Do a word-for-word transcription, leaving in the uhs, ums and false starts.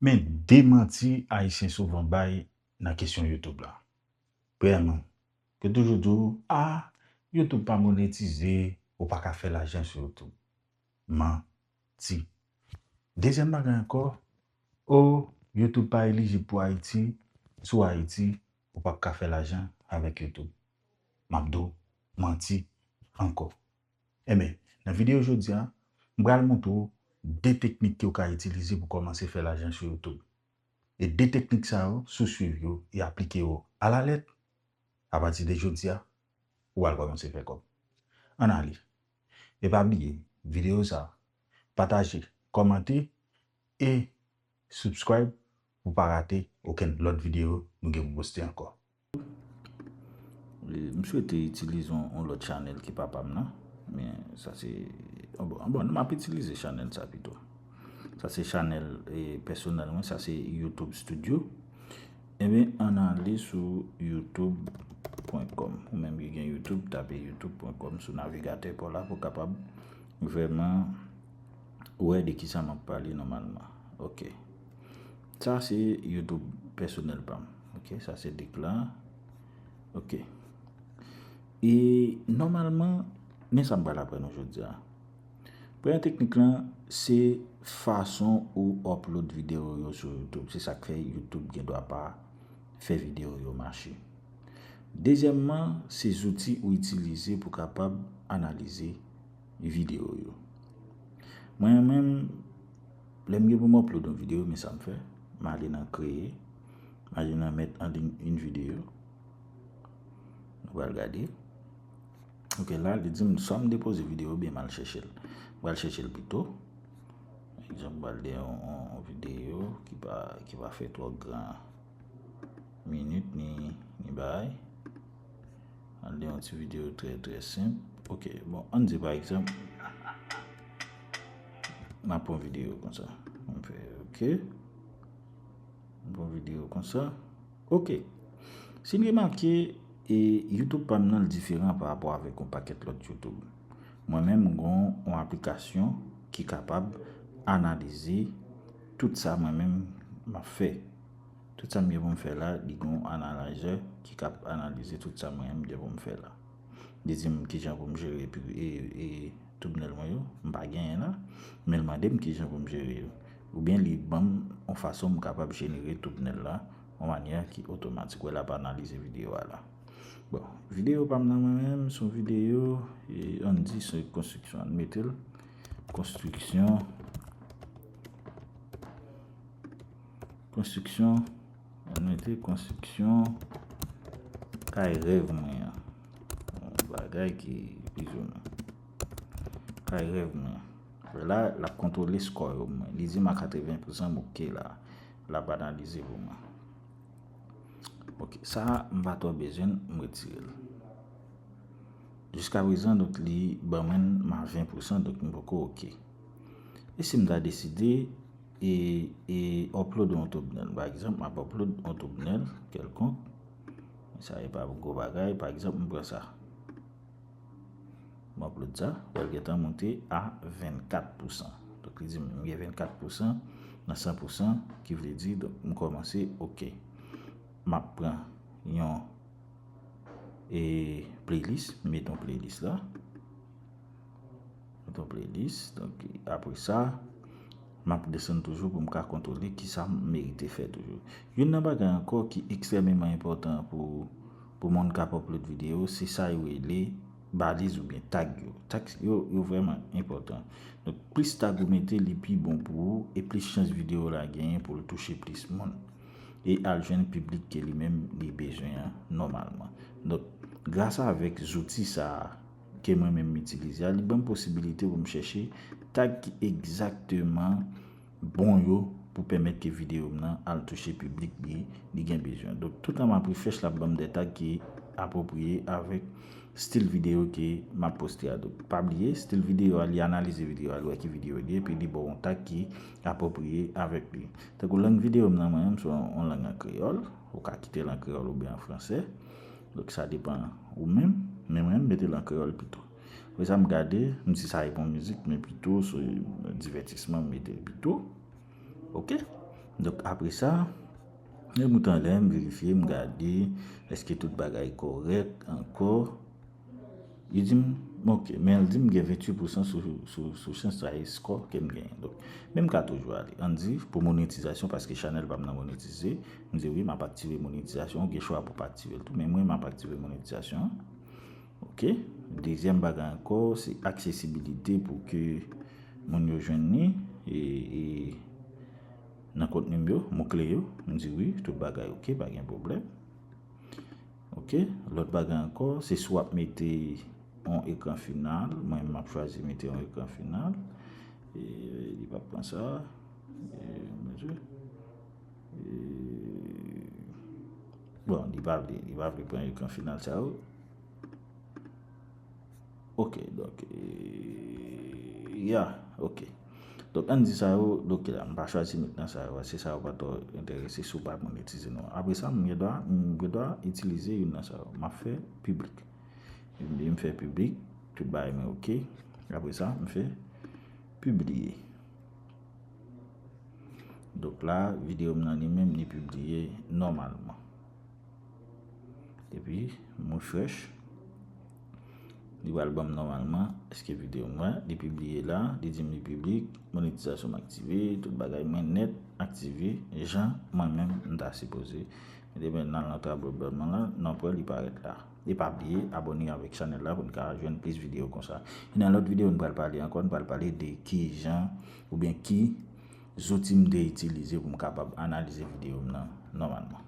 Men de manti Ayisyen souvan bay nan kesyon YouTube la. Premyèman, yo toujou di w, a, YouTube pa monetize, ou pa ka fè lajan sou YouTube. Manti. Dezyèm bagay ankò, o, YouTube pa elijib pou Ayiti, si w Ayiti, ou p ap ka fè lajan avèk YouTube. M ap di w manti ankò. Enben, nan videyo jodi a, m pral montre w de teknik ke w ka itilize pou kòmanse fè lajan sou YouTube. E de teknik sa yo, si w swiv yo e aplike yo alalèt, apati de jodi a, ou pral kòmanse fè kòb. Ann ale. E pa bliye, videyo sa, pataje, kòmante e subscribe pou pa rate okenn lòt videyo nou gen pou poste ankò. E, m swete itilize yon, yon lòt chanèl ki pa pa m nan. Men sa se, oh, bon, bon, m ap itilize chanèl sa pito. Sa se chanèl, e, pèsonèl mwen, sa se YouTube Studio. Enben, ann ale sou youtube pwen kòm. Ou menm ki gen YouTube, tape youtube pwen kòm sou navigatè pa w la pou w kapab vrèman wè de kisa m ap pale nòmalman. Ok. Sa se YouTube pèsonèl pa m. Ok, sa se dik la. Ok. E nòmalman, men sa m pral aprann nou jodi a. Premye teknik lan, se fason ou upload videyo yo sou YouTube. Se sa k fè YouTube gen dwa pa fè videyo yo mache. Dezyèmman, se zouti ou itilize pou kapab analize videyo yo. Mwen menm, lè m gen pou m upload yon videyo, men sa m fè, m ale nan kreye, m ale nan met an liy yon videyo. Nou pral gade. Ok, la, li di m swa m depoze videyo oubyen m al chèche l. M pral chèche l pito. Pa egzanp, m pral de yon, yon, yon videyo ki pa, ki pa fè twò gran minit ni, ni bagay. Al de yon ti videyo trè, trè senp. Ok, bon, ann di pa egzanp, m ap pran videyo konsa. M fè ok. M pran videyo konsa. Ok. Si n remake, e, YouTube pa m nan l diferan pa rapò avèk yon pakèt lòt YouTube. Mwen menm, m gon yon aplikasyon ki kapab analize tout sa mwen menm m ap fè. Tout sa m gen pou m fè la, li gon analyzer ki k ap analize tout sa mwen menm m gen pou m fè la. Li di m kijan pou m jere pi, e, e, thumbnail mwen yo, m pa genyen la, men l mande m kijan pou m jere yo. Oubyen li ban m yon fason m kapab jenere thumbnail la, yon manyè ki otomatik. Wè l ap analize videyo a la. Bon, videyo pa m nan mwen menm, se yon videyo, e, ann di se konstriksyon, ann mete l, konstriksyon, konstriksyon, ann mete konstriksyon kay rèv mwen an. Yon bagay ki plizoumwen kay rèv mwen. La, l ap kontwole score yo pou mwen. Li di m a katreven pousan m ok la. L ap analize pou mwen. Ok, sa a, m pa twò bezwen l, m retire l. Jiskaprezan, donk, li ban mwen m a ven pousan, donk, m poko ok. E si m ta deside e, e upload yon thumbnail, pa egzanp, m ap upload yon thumbnail kèlkonk. Sa e pa gwo bagay, pa egzanp, m pran sa. M upload sa, w ap gentan monte a vennkat pousan. Donk, li di m, m gen vennkat pousan nan san pousan, ki vle di, donk, m kòmanse, ok. M ap pran yon, e, playlist, m met yon playlist la. Met yon playlist, donk, apre sa, m ap desann toujou pou m ka kontwole kisa m merite fè toujou. Youn nan bagay ankò ki ekstrèmeman enpòtan pou, pou moun k ap upload videyo, se sa yo rele baliz oubyen tag yo. Tag yo, yo vrèman enpòtan. Donk, plis tag ou mete, li pi bon pou ou, e plis chans videyo w la genyen pou l touche plis moun. E al jwenn piblik ke li menm li bezwen an nòmalman. Donk, gras avèk zouti sa a, ke mwen menm m itilize a, li ban m posibilite pou m chèche tag ki egzakteman bon yo pou pèmèt ke videyo m nan al touche piblik li, li gen bezwen. Donk, toutan m ap refresh, l ap ban m de tag ki apwopriye avèk stil videyo ke m ap poste a. Donk, pa bliye, stil videyo a, li analize videyo a, li wè ki videyo li ye, epi li ba w yon tag ki apwopriye avèk li. Tankou lang videyo m nan, mwen menm, se yon, yon lang an kreyòl, ou ka kite l an kreyòl oubyen an fransè. Donk, sa depann ou menm, men mwen, m mete l an kreyòl pito. Apre sa, m gade, m si sa e bon mizik, men pito se divètisman m mete l pito. Ok? Donk, apre sa, m moute anlè, m verifye, m gade, èske tout bagay kòrèk ankò. Li di m, ok, men l di m gen venntuit pousan sou, sou, sou chans sa e skò ke m genyen. Donk, men m ka toujou ale. Ann di, pou monetizasyon, paske chanèl pa m nan monetize, m di wi, m ap aktive monetizasyon, ou gen chwa pou pa aktive l tou, men mwen, m ap aktive monetizasyon. Ok. Dezyèm bagay ankò, se aksesibilite pou ke moun yo jwenn li. E, e nan kontni m yo, mo kle yo, m di wi, tout bagay ok, pa gen pwoblèm. Ok. Lòt bagay ankò, se si w ap mete yon ekran final. Mwen, m ap chwazi mete yon ekran final. E li p ap pran sa. E, mesye. E, bon, li pa vle, li pa vle pran ekran final sa yo. Ok, donk, e, ya, ok. Donk, ann di sa yo, donk la, m pa chwazi met nan sa yo, paske sa yo pa twò enterese si w pa monetize non. Apre sa, m gen dwa, m gen dwa itilize youn nan sa yo. M ap fè piblik. M fè piblik, tout bagay mwen ok. Apre sa, m fè pibliye. Donk la, videyo m nan li menm, li pibliye nòmalman. Epi, m refresh. Li pral ban m nòmalman, èske videyo m wè, li pibliye la, li di m li piblik, monetizasyon m aktive, tout bagay mwen nèt aktive, jan mwen menm m ta sipoze. Depi nan lòt tablo bò mwen la, n ap wè li parèt la. E pa bliye abòne avèk chanèl la pou n ka jwenn plis videyo konsa. E nan lòt videyo, n pral pale ankò, n pral pale de kijan oubyen ki zouti m te itilize pou m kapab analize videyo m nan nòmalman.